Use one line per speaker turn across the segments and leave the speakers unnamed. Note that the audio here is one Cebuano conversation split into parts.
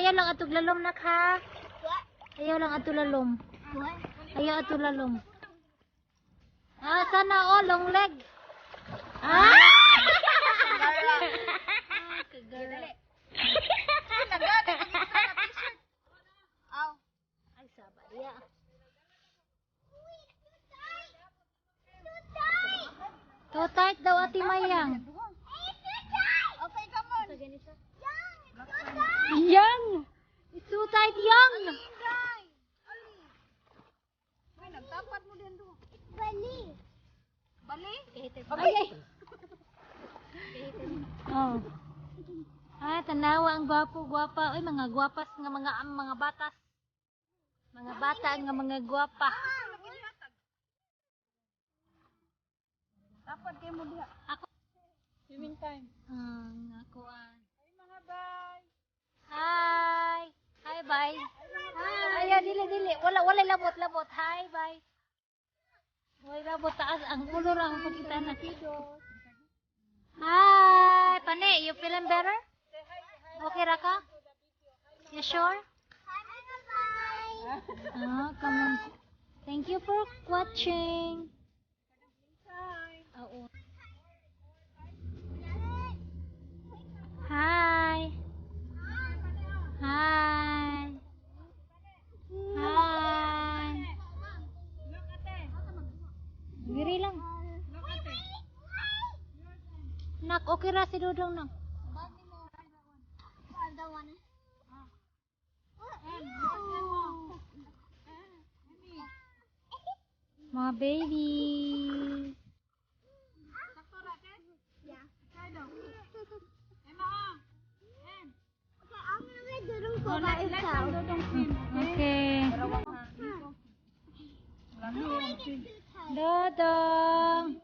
Ayaw lang atog lalom, nak, ha. Ayaw lang ato lalom.
What?
Ayaw ato lalom. Ah, sana all long leg. Ah! Kagara.
Nagana pag extra na t-shirt. Aw.
Ay, saba diya. Too tight daw, Ate Mayang.
Okay, come on.
Yang! It's too tight, Yang!
Inday. Ali. Ay, nagtapat mo din do.
Bali.
Bali?
Ay, ay. Oh. Ah, tanawa ang gwapo, gwapa. Uy, mga gwapas nga mga ang mga batas. Mga bata nga mga gwapa.
Tapat kay mo diha.
Ako.
Swimming time.
Ang akuan.
Ay, mga bay.
Hi. Hi, bye. Ay, dili dili. Wala wala labot labot. Hi, bye. Wala labot, taas ang ulo ra ang pagkita na. Hi, Pane, you feeling better? Okay ra ka? You sure?
Hi, bye.
Ah, come on. Thank you for watching. Oo. Hi. Hi. Hi. Diri lang. Nak, okay ra si Dudong, nak.
The one.
Mga baby.
Yeah. Okay, I'm gonna let Dudong go by himself.
Okay. Dodong.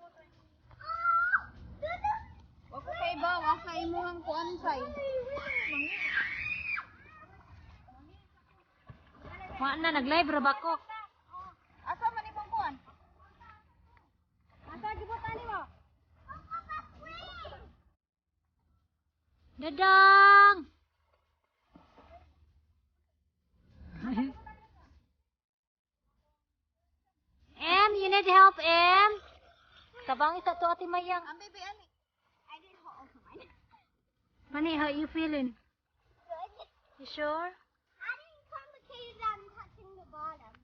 Wa ko kay ba, asa imuhang kuan say.
Wa na, nag-live ra ba ko?
Asa man imong kuan? Asa gibutan nimo?
Dodong. Em, you need help, Em? Tabang isa to, Ate Mayang.
Ang baby ani.
I didn't hold mine.
Mani, how you feeling?
Good.
You sure?
I didn't complicate it. I'm touching the bottom.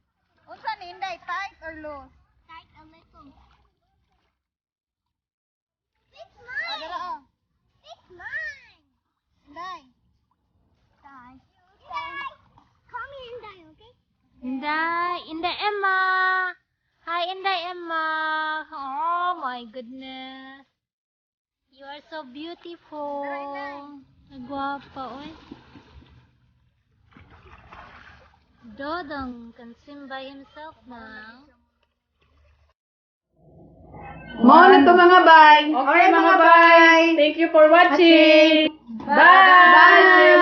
Unsa ni Inday, tight or loose?
Tight a little. It's mine.
Adara oh.
It's mine.
Inday.
Die. Die. Call me Inday, okay?
Inday, Inday Emma. Hi, Inday Emma. Oh my goodness. You are so beautiful. Nagwapa, oy. Dodong can swim by himself now.
Mo na to, mga bay.
Okay, mga bay. Thank you for watching. Bye. Bye.